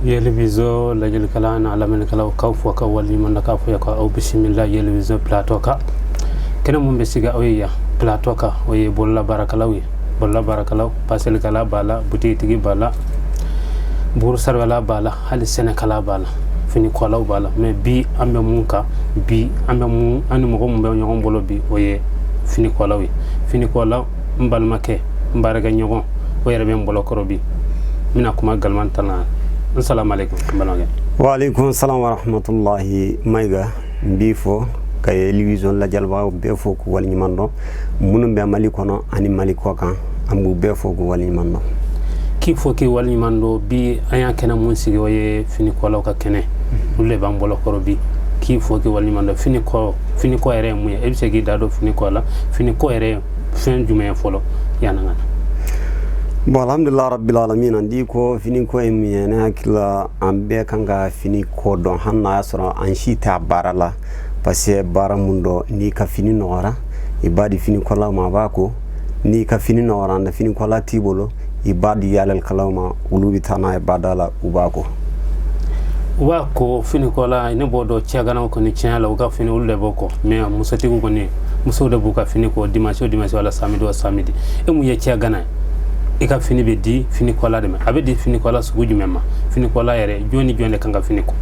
Yelivision lajɛlikɛla n'a lamɛnnikɛlaw, k'aw fo ka waleɲuman dɔn, k'a fɔ ka aw bisimila Yelivision plateau kan. Kɛnɛ mun bɛ sigi aw ye yan plateau kan, o ye bololabaarakɛlaw ye. Bololabaarakɛlaw, paselikɛla b'a la, butigitigi b'a la, buru sariyala b'a la, hali sɛnɛkɛla b'a la, finikɔlaw b'a la. Mais bi an bɛ mun kan bi, an bɛ mun, an ni mɔgɔ mun bɛ ɲɔgɔn bolo bi, o ye finikɔlaw ye. Finikɔlaw, n balimakɛ, n baarakɛɲɔgɔn, o yɛrɛ bɛ n bolo kɔrɔ bi. N bɛna kuma galiman ta la. N salamu aleykum, n balimakɛ. Waaleykum salam wa rahmatullahi. Mayiga, n b'i fo ka Yelivision lajɛlibagaw bɛɛ fo k'u waleɲuman dɔn. Minnu bɛ Mali kɔnɔ ani Mali kɔ kan, an b'u bɛɛ fo k'u waleɲuman dɔn. K'i fo k'i waleɲuman dɔn. Bi an y'a kɛnɛ mun sigi, o ye finikɔlaw ka kɛnɛ. Olu de b'an bolo kɔrɔ bi. K'i fo k'i waleɲuman dɔn. Finikɔ, finikɔ yɛrɛ ye mun ye? E bɛ se k'i da don finikɔ la? Finikɔ yɛrɛ ye fɛn jumɛn ye fɔlɔ, yanni an ka na? Bon, alhamdulillah rabbil alamin. N'i ko finiko ye mun ye, ne hakili la an bɛɛ kan ka fini ko dɔn, hali n'a y'a sɔrɔ an si t'a baara la, parce que baara mun dɔn, n'i ka fini nɔgɔra, i b'a di finikɔlaw ma, a b'a ko. N'i ka fini nɔgɔra, na finikɔla t'i bolo, i b'a di yaalikɛlaw ma, olu bɛ taa n'a ye bada la, u b'a ko. U b'a ko. Finikɔla, ne b'o dɔn. Cɛganaw kɔni, tiɲɛ la, u ka fini, olu de b'o kɔ. Mais musotigiw kɔni, musow de b'u ka fini ko dimanche o dimanche wala samedi o samedi. E mun ye cɛgana ye, i ka fini bɛ di finikɔla de ma. A bɛ di finikɔla sugu jumɛn ma? Finikɔla yɛrɛ, jɔn ni jɔn de kan ka fini ko?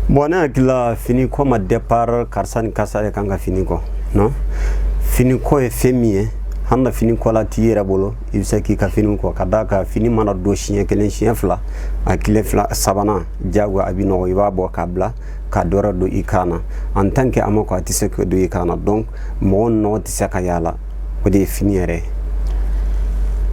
Bon, ne hakili la fini ko ma départ karisa ni karisa de kan ka fini kɔ. Non, fini ko ye fɛn min ye, hali na fini kɔla t'i yɛrɛ bolo, i bɛ se k'i ka fini kɔ, ka d'a kan fini mana don siɲɛ kelen, siɲɛ fila, a tile fila sabanan, diyagoya a bɛ nɔgɔ, i b'a bɔ k'a bila ka dɔ wɛrɛ don i kan na. En tant que a ma ko, a tɛ se ka don i kan na. Donc mɔgɔ nɔgɔ tɛ se ka yaala. O de ye fini yɛrɛ ye.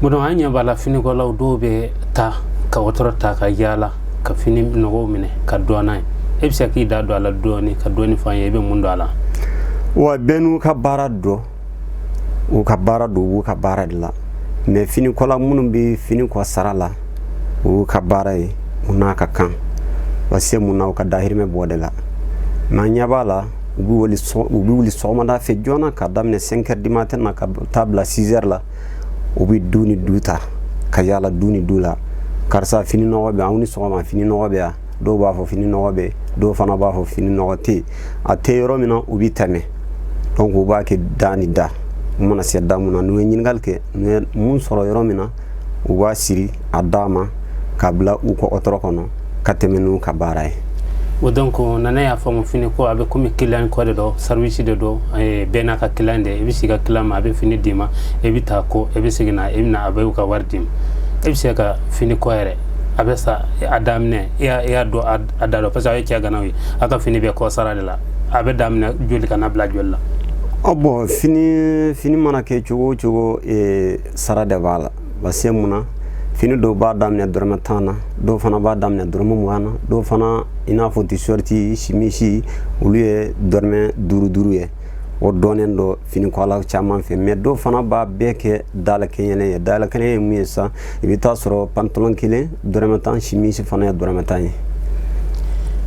Bon, an ɲɛ b'a la, finikɔlaw dɔw bɛ taa ka wɔtɔrɔ ta ka yaala ka fini nɔgɔw minɛ ka dɔn n'a ye. E bɛ se k'i da don a la dɔɔni, ka dɔɔni fɔ an ye, i bɛ mun don a la? Wa bɛɛ n'u ka baara dɔn, u ka baara don, u b'u ka baara de la. Mais finikɔla minnu bɛ fini kɔ sara la, o y'u ka baara ye, u n'a ka kan, parce que mun na, u ka dahirimɛ bɔ de la. Mais an ɲɛ b'a la, u bɛ wuli sɔgɔmada fɛ joona, ka daminɛ 5 heures du matin na ka taa bila 6 heures la. U bɛ du ni du ta ka yaala du ni du la: karisa, fini nɔgɔ bɛ, aw ni sɔgɔma, fini nɔgɔ bɛ yan. Dɔw b'a fɔ fini nɔgɔ bɛ, dɔw fana b'a fɔ fini nɔgɔ tɛ yen. A tɛ yɔrɔ min na, u bɛ tɛmɛ. Donc u b'a kɛ da ni da. U mana se da mun na, n'u ye ɲininkali kɛ, n'u ye mun sɔrɔ yɔrɔ min na, u b'a siri a d'a ma ka bila u ka ɔtɔrɔ kɔnɔ ka tɛmɛ n'u ka baara ye. O donc nana y'a faamu, fini ko a bɛ komi client ko de dɔn, service de dɔn. Bɛɛ n'a ka client de. I bɛ sigi ka client ma, a bɛ fini d'i ma, e bɛ taa ko, e bɛ segin na, e bɛ na, a bɛ ka wari d'i ma. E bɛ se ka fini ko yɛrɛ, a bɛ sa a daminɛ, e y'a dɔn a da dɔn, parce que a ye cɛ ganaw ye, a ka fini bɛ kɔ sara de la. A bɛ daminɛ joli ka na bila joli la? Ɔ bon, fini mana kɛ cogo o cogo, sara de b'a la, parce que mun na, fini dɔw b'a daminɛ dɔrɔmɛ 10 na, dɔw fana b'a daminɛ dɔrɔmɛ 20 na, dɔw fana, i n'a fɔ t-shirt, simisi, olu ye dɔrɔmɛ duuru duuru ye. O dɔnnen dɔ finikɔlaw caman fɛ. Mais dɔw fana b'a bɛɛ kɛ dalakɛɲɛnen ye. Dalakɛɲɛ ye mun ye sisan? I bɛ taa sɔrɔ pantalon kelen dɔrɔmɛ 10, simisi fana ye dɔrɔmɛ 10 ye.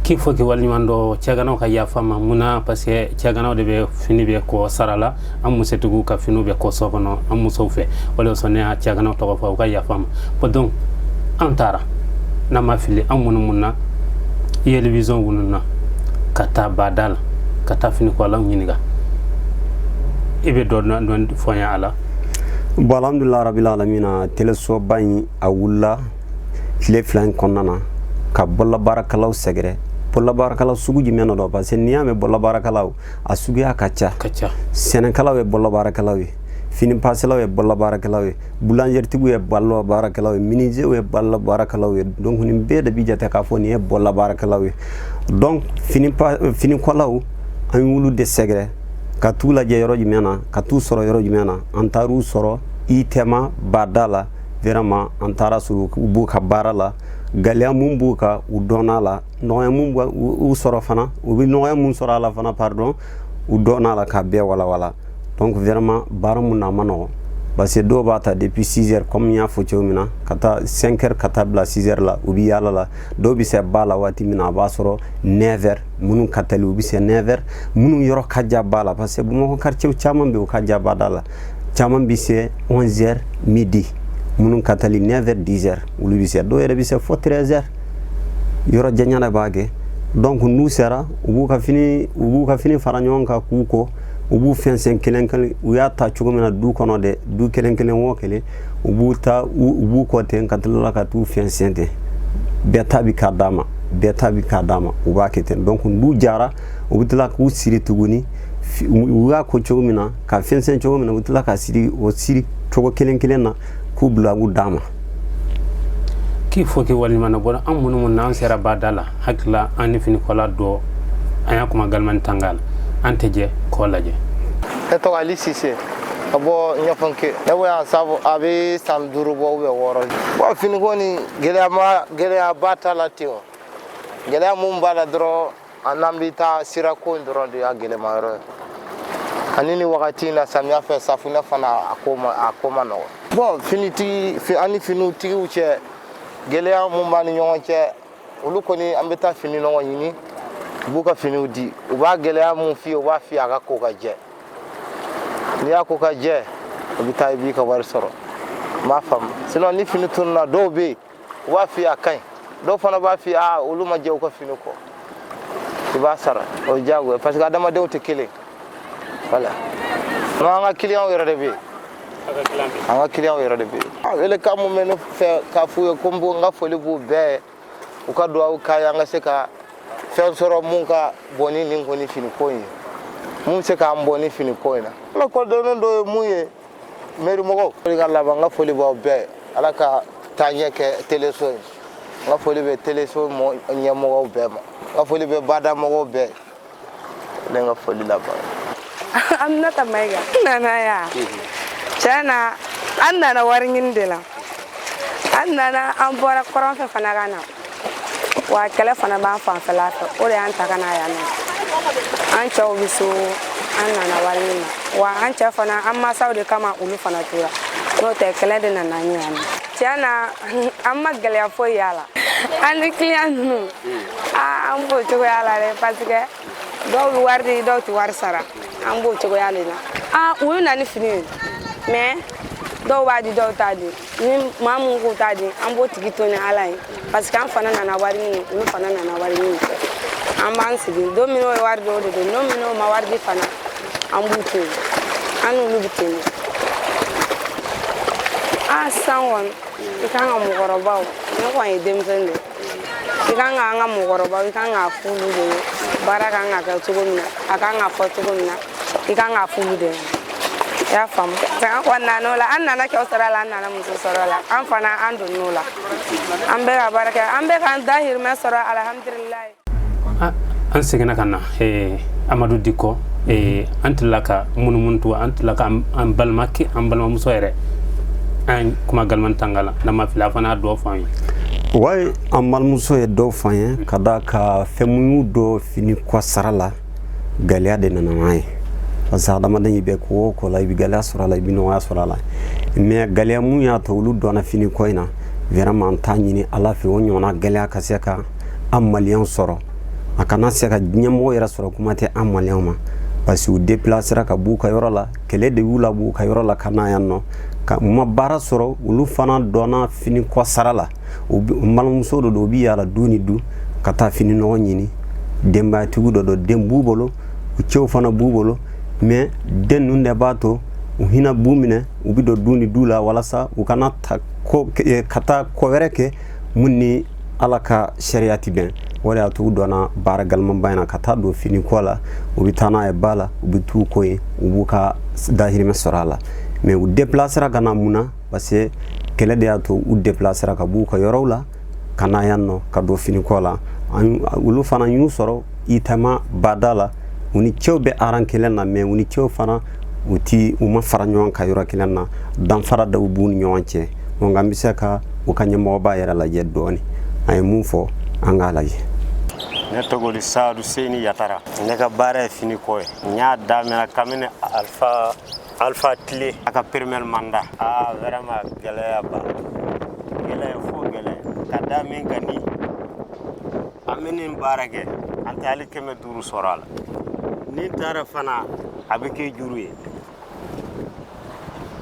K'i fo k'i waleɲuman dɔn. Cɛganaw ka yafa ma. Mun na? Parce que cɛganaw de bɛ fini bɛ kɔ sara la, an musotigiw ka finiw bɛ kɔ so kɔnɔ an musow fɛ. O de sɔn ne y'a cɛganaw tɔgɔ fɔ, u ka yafa ma. Bon, donc an taara, n'an ma fili, an munnu mun na Yelivision wunu na ka taa bada la ka taa finikɔlaw ɲininka. I bɛ dɔ dɔn fɔ n ye a la? Bon, alhamdulilah rabbil alamina. Telesoba in, a wulila tile 2 in kɔnɔna na ka bololabaarakɛlaw sɛgɛrɛ. Bololabaarakɛlaw sugu jumɛn dɔ? Parce que n'i y'a mɛn bololabaarakɛlaw, a suguya ka ca. Ka ca. Sɛnɛkɛlaw ye bololabaarakɛlaw ye, fini paselaw ye bololabaarakɛlaw ye, boulangeritigiw ye bololabaarakɛlaw ye, menuisier ye bololabaarakɛlaw ye. Donc nin bɛɛ de bi jate k'a fɔ nin ye bololabaarakɛlaw ye. Donc finikɔlaw, an y'olu de sɛgɛrɛ ka t'u lajɛ yɔrɔ jumɛn na, ka t'u sɔrɔ yɔrɔ jumɛn na. An taar'u sɔrɔ ITEMA bada la. Vraiment, an taara sɔrɔ u b'u ka baara la. Gɛlɛya mun b'u kan, u dɔnna la. Nɔgɔya mun u sɔrɔ fana, u bɛ nɔgɔya mun sɔrɔ a la fana, pardon, u dɔnna la k'a bɛɛ walawala. Donc vraiment, baara mun na, a ma nɔgɔn, parce que dɔw b'a ta depuis 6 heures, comme n y'a fɔ cogo min na, ka taa 5 heures ka taa bila 6 heures la, u bɛ yaala la. Dɔw bɛ se ba la waati min na, a b'a sɔrɔ 9 heures. Minnu ka teli, u bɛ se 9 heures. Minnu yɔrɔ ka jan ba la, parce que Bamakɔ quartier caman bɛ yen, u ka jan bada la, caman bɛ se 11 heures, midi. Minnu ka teli, 9 heures, 10 heures, olu bɛ se. Dɔw yɛrɛ bɛ se fo 13 heures. Yɔrɔ janya de b'a kɛ. Donc n'u sera, u b'u ka fini fara ɲɔgɔn kan k'u ko, u b'u fɛnsɛn kelen kelen. U y'a ta cogo min na du kɔnɔ dɛ, du kelen kelen o kelen, u b'u ta, u b'u kɔ ten ka tila ka t'u fɛnsɛn ten. Bɛɛ ta bi k'a d'a ma, bɛɛ ta bi k'a d'a ma. U b'a kɛ ten. Donc n'u jara, u bɛ tila k'u siri tuguni. U y'a ko cogo min na, ka fɛnsɛn cogo min na, u bɛ tila ka siri o siri cogo kelen kelen na k'u bila u d'a ma. K'i fo k'i waleɲuman na bɔra an minnu n'an sera bada la hakilila an ni finikɔla dɔ an y'a kuma galimani tanga la, an tɛ jɛ k'o lajɛ. Ne tɔgɔ Ali Sise, ka bɔ Ɲɛfɔnke. Ne bɔ yan sabu a bɛ san 5 bɔ ou bien 6 bɔn. Finiko ni gɛlɛya gɛlɛyaba t'a la ten. O gɛlɛya mun b'a la dɔrɔn, an n'an bɛ taa sirako in dɔrɔn de y'a gɛlɛma yɔrɔ ye. Ani ni wagati in na, samiya fɛ, safunɛ fana, a ko ma nɔgɔ. Bɔn, finitigi an ni finitigiw cɛ, gɛlɛya mun b'an ni ɲɔgɔn cɛ, olu kɔni, an bɛ taa fini nɔgɔ ɲini, u b'u ka finiw di. U b'a gɛlɛya mun f'i ye, u b'a f'i ye a ka ko ka jɛ. N'i y'a ko ka jɛ, o bɛ taa, i b'i ka wari sɔrɔ. N b'a faamu. Sinon ni fini tununna, dɔw bɛ yen, u b'a f'i ye a ka ɲi, dɔw fana b'a f'i ye aa, olu ma jɛ u ka fini kɔ, i b'a sara. O ye diyagoya, parce que adamadenw tɛ kelen. Voilà. Non, an ka clients yɛrɛ de bɛ yen, an ka clients yɛrɛ de bɛ yen. Welekan mun bɛ ne fɛ k'a f'u ye, ko n b'u, n ka foli b'u bɛɛ ye, u ka dugawu k'a ye, an ka se ka fɛn sɔrɔ mun ka bɔ ni nin kɔni fini ko in ye, mun bɛ se k'an bɔ ni fini ko in na. Ala kɔdɔnnen dɔ ye mun ye, mairie mɔgɔw. Foli ka laban, n ka foli b'aw bɛɛ ye. Ala ka taaɲɛ kɛ teleso ye. N ka foli bɛ teleso ɲɛmɔgɔw bɛɛ ma, n ka foli bɛ bada mɔgɔw bɛɛ ye. Ne ka foli laban. Aminata Mayiga. N nana yan tiɲɛ na, an nana wari ɲini de la. An nana, an bɔra kɔrɔn fɛ fana ka na wa kɛlɛ fana b'an fanfɛla fɛ, o de y'an ta ka na yan nɔ. An cɛw bɛ so, an nana wari ɲini na wa an cɛ fana, an mansaw de kama olu fana tora, n'o tɛ kɛlɛ de nana an ye yan nɔ. Tiɲɛ na, an ma gɛlɛya foyi y'a la. An ni client ninnu, aa, an b'o cogoya la dɛ, parce que dɔw bɛ wari di, dɔw tɛ wari sara. An b'o cogoya de la. Aa, u bɛ na ni fini ye, mais dɔw b'a di, dɔw t'a di. Ni maa mun k'u t'a di, an b'o tigi to ni Ala ye, parce que an fana nana wari ɲini, olu fana nana wari ɲini. An b'an sigi, don min n'o ye wari di, o de don. Don min n'o ma wari di fana, an b'u to yen, an n'olu bɛ ten de. A sisan kɔni, i kan ka mɔgɔkɔrɔbaw, ne kɔni ye denmisɛnnin de ye, i kan ka an ka mɔgɔkɔrɔbaw, i kan k'a f'olu de ye baara kan ka kɛ cogo min na, a kan ka fɔ cogo min na, i kan k'a f'olu de ɲɛna. I y'a faamu? An kɔni nan'o la, an nana cɛw sɔrɔ a la, an nana muso sɔrɔ a la, an fana an donn'o la, an bɛ ka baara kɛ, an bɛ k'an dahirimɛ sɔrɔ, alihamudulilayi. An seginna ka na Amadu Dikɔ. An tilala ka munumunu to, an tilala ka an balimakɛ, an balimamuso yɛrɛ, an kuma galimani tanga la. N'a ma fili, a fana y'a dɔ fɔ an ye. Wayi, an balimamuso ye dɔw fɔ an ye ka da ka fɛn mun y'u dɔ fini kɔ sara la. Gɛlɛya de nana n'a ye, parce que adamaden, i bɛ ko o ko la, i bɛ gɛlɛya sɔrɔ a la, i bɛ nɔgɔya sɔrɔ a la. Mais gɛlɛya mun y'a to olu dɔnna fini kɔ in na, vraiment an t'a ɲini Ala fɛ o ɲɔgɔnna gɛlɛya ka se ka an maliyɛnw sɔrɔ, a kana se ka diɲɛmɔgɔ yɛrɛ sɔrɔ, kuma tɛ an maliyɛnw ma, parce que u déplacera ka b'u ka yɔrɔ la, kɛlɛ de y'u la b'u ka yɔrɔ la ka na yan nɔ, ka u ma baara sɔrɔ. Olu fana dɔnna fini kɔ sara la. U balimamuso dɔ don, u bɛ yaala du ni du ka taa fini nɔgɔ ɲini. Denbayatigiw dɔ don, den b'u bolo, u cɛw fana b'u bolo, mais den ninnu de b'a to u hinɛ b'u minɛ, u bɛ don du ni du la walasa u kana ta ko ka taa ko wɛrɛ kɛ mun ni Ala ka sariya ti bɛn. O de y'a to u dɔnna baara galimanba in na ka taa don fini kɔ la. U bɛ taa n'a ye ba la, u bɛ t'u ko yen, u b'u ka dahirimɛ sɔrɔ a la. Mais u déplacera ka na mun na? Parce que kɛlɛ de y'a to u déplacera ka b'u ka yɔrɔw la ka na yan nɔ ka don fini kɔ la. Olu fana y'u sɔrɔ itama bada la. U ni cɛw bɛ aran kelen na, mais u ni cɛw fana u ti, u ma fara ɲɔgɔn kan yɔrɔ kelen na, danfara dɔw b'u ni ɲɔgɔn cɛ. Donc an bɛ se ka u ka ɲɛmɔgɔba yɛrɛ lajɛ dɔɔni, a ye mun fɔ, an k'a lajɛ. Ne tɔgɔ di Sadu Seni Yatara. Ne ka baara ye fini kɔ ye. N y'a daminɛ kabini Alpha tile, a ka premier mandat. Ah, vraiment, gɛlɛya ba, gɛlɛya fo gɛlɛya ka da min kan ni an bɛ nin baara kɛ, an tɛ hali 500 sɔrɔ a la. Ni n taara fana, a bɛ kɛ juru ye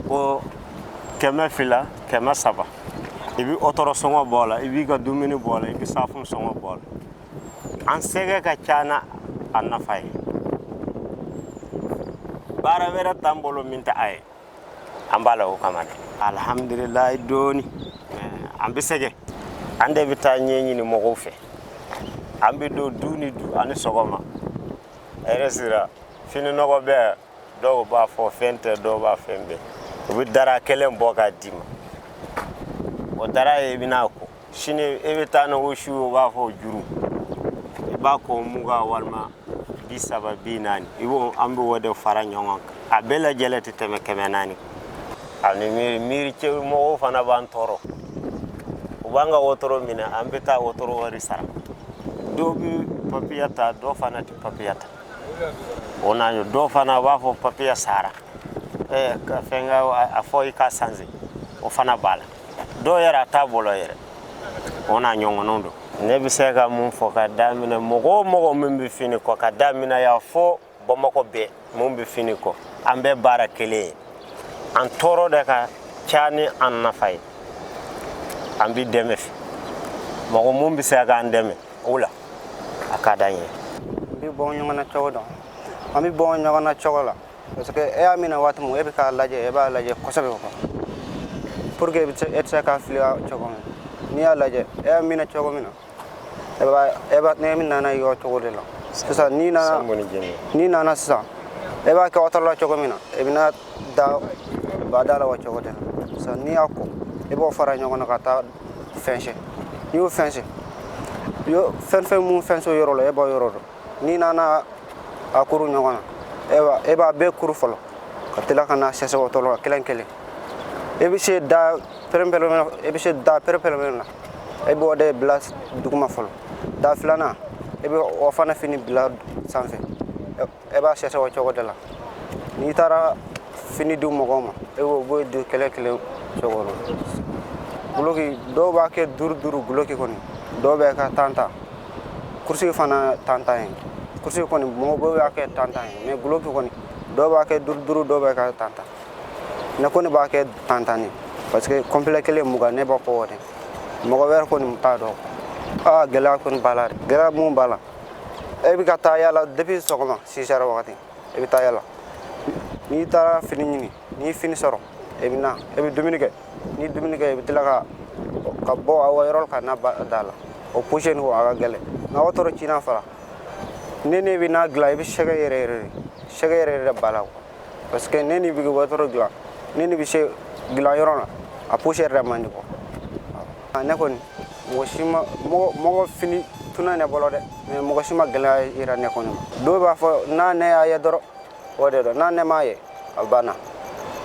ko 200, 300. I bɛ wotoro sɔngɔ bɔ a la, i b'i ka dumuni bɔ a la, i bɛ safun sɔngɔ bɔ a la. An sɛgɛ ka ca na a nafa ye. Baara wɛrɛ t'an bolo min tɛ a ye, an b'a la o kama dɛ. Alhamdulilayi, dɔɔni an bɛ sɛgɛ. An de bɛ taa ɲɛɲini mɔgɔw fɛ, an bɛ don du ni du ani sɔgɔma. A yɛrɛ sira fini nɔgɔ bɛ, dɔw b'a fɔ fɛn tɛ, dɔw b'a fɛn bɛɛ. U bɛ dara kelen bɔ k'a d'i ma, o dara ye i bɛna ko sini e bɛ taa n'o su, o b'a fɔ juru, i b'a ko 20 walima 30, 40, i b'o, an bɛ o de fara ɲɔgɔn kan. A bɛɛ lajɛlen tɛ tɛmɛ 400. Ani miiri miiri cɛ mɔgɔw fana b'an tɔɔrɔ, u b'an ka wotoro minɛ, an bɛ taa wotoro wari sara. Dɔw bɛ papiye ta, dɔw fana tɛ papiye ta. O n'a ɲɔ dɔw fana b'a fɔ papiye sara, ka fɛn a fɔ i ka sanze, o fana b'a la. Dɔw yɛrɛ a t'a bolo yɛrɛ, o n'a ɲɔgɔnnaw don. Ne bɛ se ka mun fɔ ka daminɛ mɔgɔ o mɔgɔ min bɛ fini kɔ, ka daminɛ yan fo Bamakɔ bɛɛ, mun bɛ fini kɔ, an bɛɛ baara kelen ye. An tɔɔrɔ de ka ca ni an nafa ye. An bɛ dɛmɛ fɛ, mɔgɔ mun bɛ se k'an dɛmɛ o la, a ka d'an ye. N bɛ bɔ ɲɔgɔn na cogo dɔn, an bɛ bɔ ɲɔgɔn na cogo la, parce que e y'a minɛ waati min, e bɛ k'a lajɛ, e b'a lajɛ kosɛbɛ quoi, pour que e tɛ se k'a fili cogo min. N'i y'a lajɛ, e y'a minɛ cogo min na, e b'a ne min nana i cogo de la sisan. N'i nana sisan, e b'a kɛ wɔtɔrɔ la cogo min na, e bɛna da ba da la o cogo de la sisan. N'i y'a ko, i b'o fara ɲɔgɔn na ka taa fɛnsɛ. N'i y'o fɛnsɛ, fɛn fɛn mun fɛnsɛ o yɔrɔ la, e b'o yɔrɔ dɔn. N'i nana a kuru ɲɔgɔn na, e b'a bɛɛ kuru fɔlɔ, ka tila ka na sɛsɛ o tɔlɔ la kelen kelen. E bɛ se da pɛrɛn-pɛrɛn, e bɛ se da pɛrɛn-pɛrɛn na, e b'o de bila duguma fɔlɔ. Da filanan, e bɛ o fana fini bila sanfɛ, e b'a sɛsɛ o cogo de la. N'i taara fini di mɔgɔw ma, e b'o b'o di kelen kelen cogo la. Guloki, dɔw b'a kɛ duuru duuru guloki kɔni, dɔw bɛ ka tan tan. Kurusi fana tan tan ye. Kurusi kɔni, mɔgɔ bɛɛ b'a kɛ tan tan ye, mais guloki kɔni, dɔw b'a kɛ duuru duuru, dɔw bɛ kɛ tan tan. Ne kɔni b'a kɛ tan tan ye, parce que complet kelen 20, ne b'a kɔ o de. Mɔgɔ wɛrɛ kɔni t'a dɔn. Aa, gɛlɛya kɔni b'a la dɛ. Gɛlɛya mun b'a la, e bɛ ka taa yala depuis sɔgɔma 6 heures wagati, e bɛ taa yala. N'i taara fini ɲini, n'i ye fini sɔrɔ, e bɛ na, e bɛ dumuni kɛ. N'i ye dumuni kɛ, i bɛ tila ka bɔ aw yɔrɔ ka na da la. O poussière nin, a ka gɛlɛn. Nka wotoro cinna fara, ne bɛ n'a dilan, i bɛ sɛgɛ yɛrɛ yɛrɛ de, sɛgɛ yɛrɛ yɛrɛ de b'a la quoi, parce que ne ni bɛ wotoro dilan, ne bɛ se dilan yɔrɔ la, a poussière yɛrɛ man di quoi. Ne kɔni, mɔgɔ si ma mɔgɔ fini tuna ne bolo dɛ, mais mɔgɔ si ma gɛlɛya yira ne kɔni ma. Dɔw b'a fɔ n'a ne y'a ye dɔrɔn, o de don. N'a ne m'a ye, a banna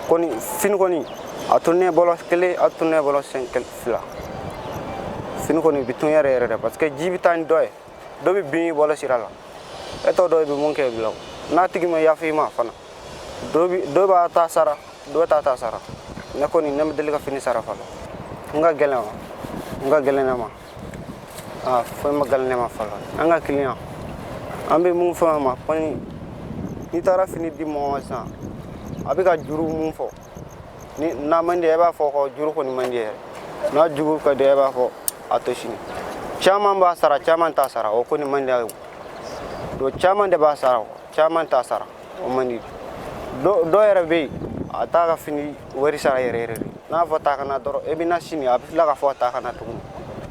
kɔni. Fini kɔni, a tun ne bolo kelen, a tun ne bolo sen fila. Fini kɔni bi tun yɛrɛ yɛrɛ de, parce que ji bɛ taa ni dɔ ye, dɔ bɛ bin i bolo sira la, e t'o dɔn i bɛ mun kɛ bila n'a tigi ma yafa i ma fana. Dɔ b'a ta sara, dɔ t'a ta sara. Ne kɔni, ne ma deli ka fini sara fɔlɔ. N ka gɛlɛn wa, n ka gɛlɛn ne ma. Aa, foyi ma gɛlɛn ne ma fɔlɔ. An ka client, an bɛ mun fɔ a ma kɔni, n'i taara fini di mɔgɔ ma sisan, a bɛ ka juru mun fɔ, ni n'a man di, e b'a fɔ ko juru kɔni man di yɛrɛ. N'a jugu ka di, e b'a fɔ a to sini. Caman b'a sara, caman t'a sara, o kɔni man di a ye. Don caman de b'a sara, caman t'a sara, o man di. Dɔw yɛrɛ bɛ yen, a t'a ka fini wari sara yɛrɛ yɛrɛ de. N'a fɔ taa ka na dɔrɔn, e bɛ na sini, a bɛ tila k'a fɔ taa ka na tuguni.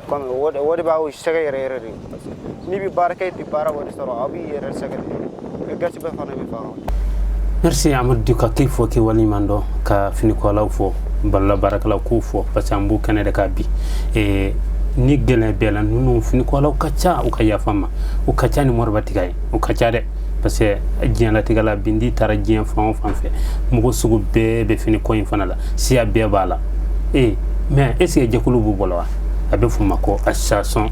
Komi o de b'a sɛgɛ yɛrɛ yɛrɛ de, parce que n'i bɛ baara kɛ, i tɛ baara wari sɔrɔ, aw b'i yɛrɛ sɛgɛ de, gasi bɛɛ fana bɛ faga. Merci Amadou Dika, k'i fo, k'i waleɲuman dɔn, ka finikɔlaw fo, balola baarakɛlaw k'u fo, parce que an b'u kɛnɛ de kan bi. Ni gɛlɛya bɛɛ la, ninnu finikɔlaw ka ca, u ka yafa ma, u ka ca ni moribatigɛ ye, u ka ca dɛ, parce que diɲɛlatigɛ la bi, n'i taara diɲɛ fan o fan fɛ, mɔgɔ sugu bɛɛ bɛ fini ko in fana la, siya bɛɛ b'a la. Mais est ce que jɛkulu b'u bolo wa? A bɛ f'o ma ko association.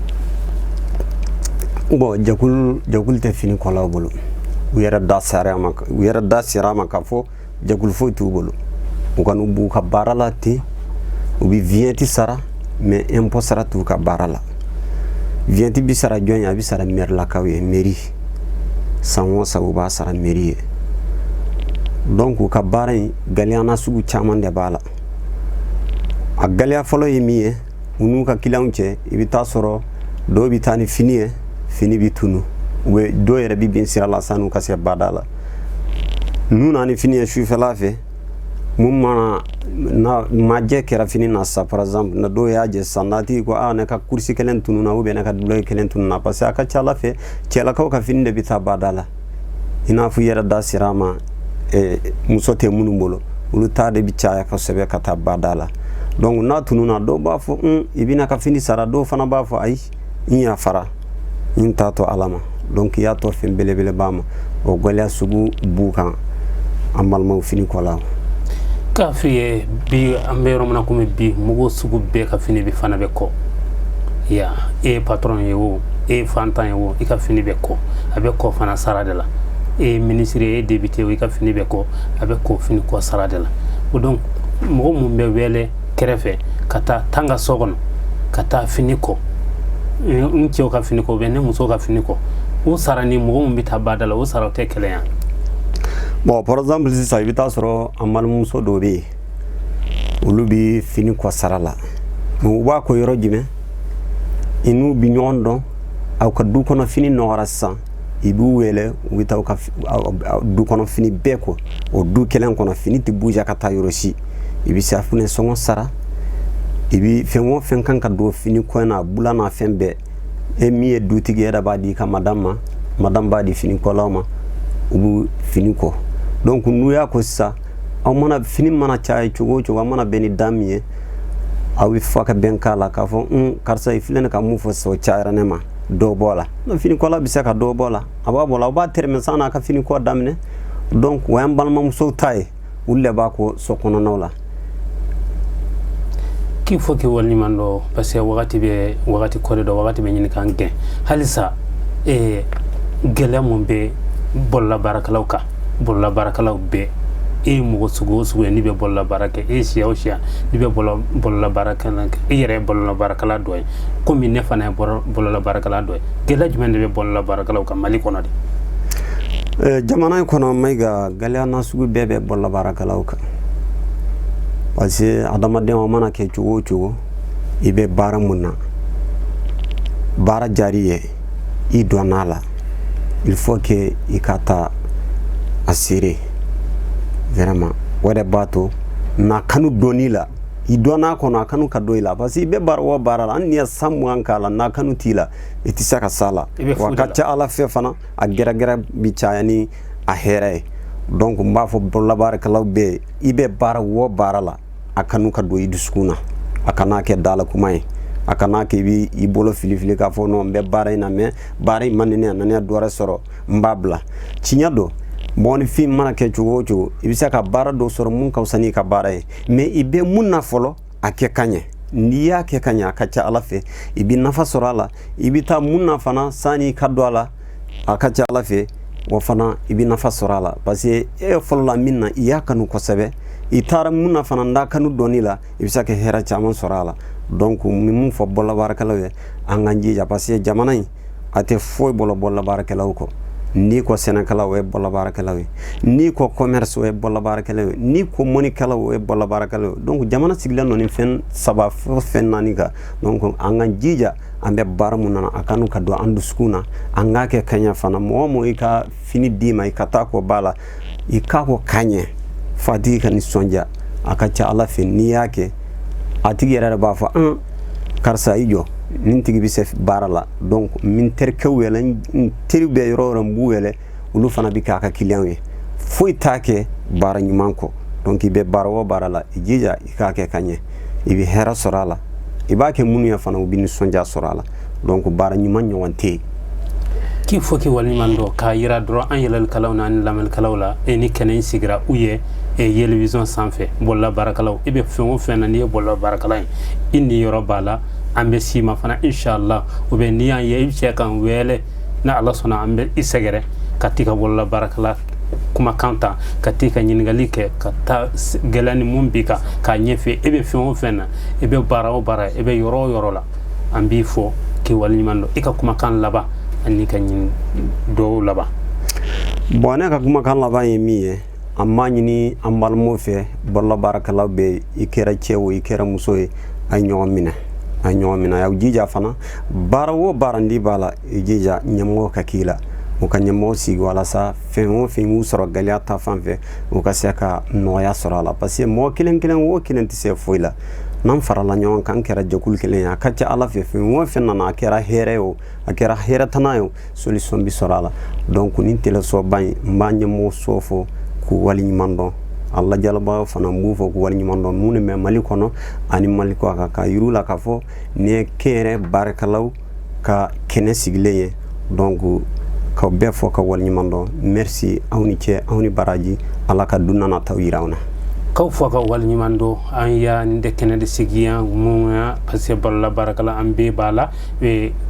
Bon, jɛkulu tɛ fini kɔlaw bolo. U yɛrɛ da sera a ma, u yɛrɛ da sera a ma k'a fɔ jɛkulu foyi t'u bolo. U kɔni b'u ka baara la ten, u bɛ vignette sara, mais impôt sara t'u ka baara la. Vignette bi sara jɔn ye? A bɛ sara maire lakaw ye, mairie. San o san, u b'a sara mairie ye. Donc u ka baara in, gɛlɛya na sugu caman de b'a la. A gɛlɛya fɔlɔ ye min ye U n'u ka kiliyanw cɛ, i bɛ taa sɔrɔ dɔw bɛ taa ni fini ye, fini bɛ tunu, u bɛ dɔw yɛrɛ bɛ bin sira la san'u ka se bada la. N'u nana ni fini ye sufɛla fɛ, mun mana na majɛ kɛra fini na sa, par exemple na dɔw y'a jɛ sisan, n'a tigi ko aa, ne ka kurusi kelen tununa ou bien ne ka dulɔki kelen tununa, parce que a ka ca ala fɛ cɛlakaw ka fini de bɛ taa bada la. I n'a fɔ i yɛrɛ da sera a ma, muso tɛ minnu bolo, olu ta de bɛ caya kosɛbɛ ka taa bada la. Donc n'a tununa, dɔw b'a fɔ un, i bɛna ka fini sara. Dɔw fana b'a fɔ ayi, n yafara, n t'a to ala ma. Donc i y'a to fɛn belebeleba ma. O gɛlɛya sugu b'u kan, an balimaw fini kɔ la. K'a f'i ye bi, an bɛ yɔrɔ min na komi bi, mɔgɔ sugu bɛɛ ka fini bɛ fana bɛ kɔ ya. E ye patron ye o, e ye fantan ye o, i ka fini bɛ kɔ, a bɛ kɔ fana sara de la. E ye ministre ye, e ye député ye, i ka fini bɛ kɔ, a bɛ kɔ fini kɔ sara de la. O donc mɔgɔ mun bɛ wele kɛrɛfɛ ka taa tan ka so kɔnɔ ka taa fini kɔ, n cɛw ka fini kɔ, ne muso ka fini kɔ, o sara ni mɔgɔ mun bɛ taa bada la, o sara tɛ kelen ya? Bon, par exemple sisan, i bɛ taa sɔrɔ an balimamuso dɔw bɛ yen, olu bɛ fini kɔ sara la, mais u b'a kɔ yɔrɔ jumɛn? I n'u bɛ ɲɔgɔn dɔn, aw ka du kɔnɔ fini nɔgɔra sisan, i b'u wele, u bɛ taa aw ka du kɔnɔ fini bɛɛ kɔ. O du kelen kɔnɔ, fini tɛ bouger ka taa yɔrɔ si. I bɛ safunɛ sɔngɔ sara, i bɛ fɛn o fɛn kan ka don fini kɔ in na, a bula n'a fɛn bɛɛ, e min ye dutigi yɛrɛ b'a di i ka madame ma, madame b'a di fini kɔlaw ma, u bɛ fini kɔ. Donc n'u y'a ko sisan, aw mana fini mana caya cogo o cogo, aw mana bɛn ni da min ye, aw bɛ fɔ ka bɛn k'a la k'a fɔ un, karisa, i filɛ nin ka mun fɔ sisan, o cayara ne ma, dɔ bɔ a la. Fini kɔla bɛ se ka dɔ bɔ a la, a b'a bɔ a la, aw b'a tɛrɛmɛ san n'a ka fini kɔ daminɛ. Donc o y'an balimamusow ta ye, olu de b'a ko so kɔnɔnaw la. K'i fɔ k'i waleɲuman dɔn, parce que wagati bɛ wagati kɔri dɔ, wagati bɛ ɲini k'an gɛn halisa. Gɛlɛya mun bɛ bololabaarakɛlaw kan? Bololabaarakɛlaw bɛɛ, e ye mɔgɔ sugu o sugu ye, n'i bɛ bololabaara kɛ, e ye siya o siya, n'i bɛ bololabaarakɛla kɛ, e yɛrɛ ye bololabaarakɛla dɔ ye komi ne fana ye bololabaarakɛla dɔ ye, gɛlɛya jumɛn de bɛ bololabaarakɛlaw kan Mali kɔnɔ de? Jamana in kɔnɔ, Mayiga, gɛlɛya nasugu bɛɛ bɛ bololabaarakɛlaw kan, parce que adamaden mana kɛ cogo o cogo, i bɛ baara mun na, baara diyar'i ye, i dɔnn'a la, il faut que i ka taa a seere vraiment. O de b'a to n'a kanu dɔnni la, i dɔnn'a kɔnɔ, a kanu ka don i la, parce que i bɛ baara o baara la, hali n'i ye san 20 k'a la, n'a kanu t'i la, i tɛ se ka s'a la. Wa ka ca ala fɛ fana, a gɛrɛgɛrɛ bi caya ni a hɛrɛ ye. Donc n b'a fɔ bololabaarakɛlaw bɛɛ, i bɛ baara o baara la, a kanu ka don i dusukun na, a kana kɛ dala kuma ye, a kana kɛ i b'i bolo fili fili k'a fɔ non, n bɛ baara in na, mais baara in man di ne ye, na ne dɔ wɛrɛ sɔrɔ, n b'a bila. Tiɲɛ don, mɔgɔninfin mana kɛ cogo o cogo, i bɛ se ka baara dɔ sɔrɔ mun ka fisa n'i ka baara ye, mais i bɛ mun na fɔlɔ, a kɛ ka ɲɛ. N'i y'a kɛ ka ɲɛ, a ka ca ala fɛ i bɛ nafa sɔrɔ a la. I bɛ taa mun na fana, sanni ka don a la, a ka ca ala fɛ o fana i bɛ nafa sɔrɔ a la, parce que e fɔlɔ la min na, i y'a kanu kosɛbɛ. I taara mun na fana, n'a kanu dɔɔni la, i bɛ se ka hɛrɛ caman sɔrɔ a la. Donc n bɛ mun fɔ bololabaarakɛlaw ye? An k'an jija, parce que jamana in a tɛ foyi bolo bololabaarakɛlaw kɔ. N'i ko sɛnɛkɛlaw, o ye bololabaarakɛlaw ye. N'i ko commerce, o ye bololabaarakɛlaw ye. N'i ko mɔnikɛlaw, o ye bololabaarakɛlaw ye. Donc jamana sigilen don ni fɛn saba fo fɛn naani kan. Donc an k'an jija, an bɛ baara mun na, a kanu ka don an dusukun na, an k'a kɛ ka ɲɛ fana. Mɔgɔ mɔgɔ i ka fini d'i ma, i ka taa kɔ ba la, i k'a ko ka ɲɛ f'a tigi ka nisɔndiya. A ka ca ala fɛ, n'i y'a kɛ, a tigi yɛrɛ de b'a fɔ an karisa, i jɔ, nin tigi bɛ se baara la. Donc n terikɛw wele, n teri bɛ yɔrɔ o yɔrɔ, n b'u wele, olu fana bɛ k'a ka kiliyanw ye. Foyi t'a kɛ baara ɲuman kɔ. Donc i bɛ baara o baara la, i jija i k'a kɛ ka ɲɛ, i bɛ hɛrɛ sɔrɔ a la. I b'a kɛ minnu ye fana, u bɛ nisɔndiya sɔrɔ a la. Donc baara ɲuman ɲɔgɔn tɛ yen. K'i fo k'i waleɲuman dɔn, k'a yira dɔrɔn an yɛlɛlikɛlaw n'an lamɛnnikɛlaw la, e ni kɛnɛ in sigira u ye Yɛlɛvision sanfɛ. Bolola baarakɛlaw, i bɛ fɛn o fɛn na, n'i ye bolola baarakɛla ye, i ni yɔrɔ b'a la. An bɛ s'i ma fana inshallah, ou bien n'i y'an ye, i bɛ se k'an wele. Ni Ala sɔnna, an bɛ i sɛgɛrɛ ka t'i ka bolola baarakɛla kumakan ta, ka t'i ka ɲininkali kɛ, ka taa gɛlɛya ni mun b'i kan k'a ɲɛfɛ. E bɛ fɛn o fɛn na, e bɛ baara o baara, e bɛ yɔrɔ o yɔrɔ la, an b'i fɔ k'i waleɲuman dɔn. I ka kumakan laban ani ka ɲini dɔw laban. Bon, ne ka kumakan laban ye min ye, an b'a ɲini an balimaw fɛ, bololabaarakɛlaw bɛ, i kɛra cɛ o, i kɛra muso ye, a ye ɲɔgɔn minɛ. A ye ɲɔgɔn minɛ, a y'aw jija fana. Baara o baara n'i b'a la, i jija ɲɛmɔgɔ ka k'i la, u ka ɲɛmɔgɔ sigi walasa fɛn o fɛn y'u sɔrɔ gɛlɛya ta fan fɛ, u ka se ka nɔgɔya sɔrɔ a la, parce que mɔgɔ kelen kelen o kelen tɛ se foyi la. N'an farala ɲɔgɔn kan, kɛra jɛkulu kelen ye, a ka ca Ala fɛ, fɛn o fɛn nana, a kɛra hɛrɛ ye o, a kɛra hɛrɛ tana ye o, solution bɛ sɔrɔ a la. Donc nin telesoba in, n b'a ɲɛmɔgɔ so fo k'u waleɲuman dɔn. A lajɛlibagaw fana, n b'u fɔ k'u waleɲuman dɔn, minnu bɛ Mali kɔnɔ ani Mali kɔ kan, ka yir'u la k'a fɔ nin ye kɛnyɛrɛ baarakɛlaw ka kɛnɛ sigilen ye. Donc k'aw bɛɛ fɔ ka waleɲuman dɔn. Merci, aw ni cɛ, aw ni baraji. Ala ka don nataw yira aw na. Kaw fɔ ka waleɲuman dɔn. An y'a nin de kɛnɛ de sigi yan mun ya? Parce que bolola baarakɛla, an bɛɛ b'a la,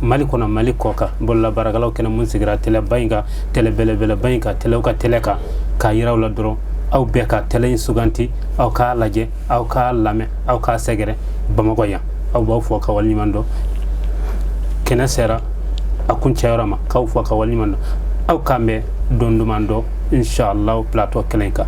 Mali kɔnɔ, Mali kɔ kan, bolola baarakɛlaw kɛnɛ mun sigira télé ba in kan, télé belebeleba in kan, télé ka télé kan, k'a yira aw la dɔrɔn, aw bɛɛ ka télé in suganti, aw k'a lajɛ, aw k'a lamɛn, aw k'a sɛgɛrɛ Bamakɔ yan. Aw b'aw fɔ ka waleɲuman dɔn. Kɛnɛ sera a kuncɛyɔrɔ ma. K'aw fɔ ka waleɲuman dɔn. Aw k'an bɛn don duman dɔ, inshallah, plateau kelen kan.